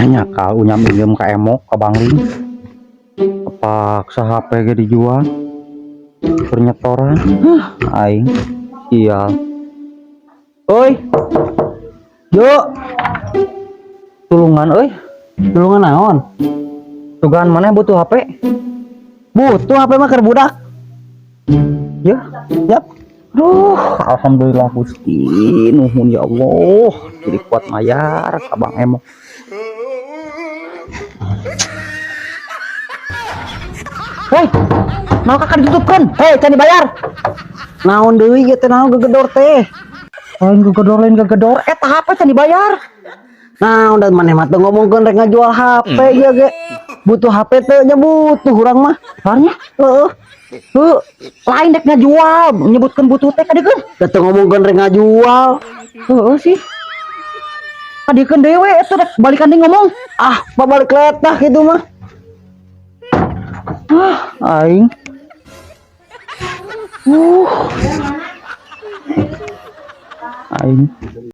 Hanya kau unyam injem ka Emok, ka Bangling. Kepaksa HP ge dijual. Pernyetoran. Hah, aing. Sial. Oi. Yo. Tulungan euy. Tulungan naon? Tugan mana butuh HP? Butuh HP mah keur budak. Ya. Yap. Duh, alhamdulillah Gusti, nuhun ya Allah. Jadi kuat mayar ka Bang Emok. Hei, mau kakak ditutupkan? Hei, can dibayar. Naon deui ieu teh, naon gegedor teh? Lain gegedor, lain gegedor. Eh, tahap can dibayar. Nah, udah maneh mah teu ngomongkeun rek ngajual HP ieu ge. Butuh HP teh nya, butuh urang mah. Harnya? Heeh. Heuh, lain dek ngajual, menyebutkan butuh teh kadiekeun. Da teu ngomongkeun rek ngajual. Heeh sih. Kadiekeun dewe eta dek balikan deui ngomong. Ah, balik letah gitu mah. Ah, aing. Aing.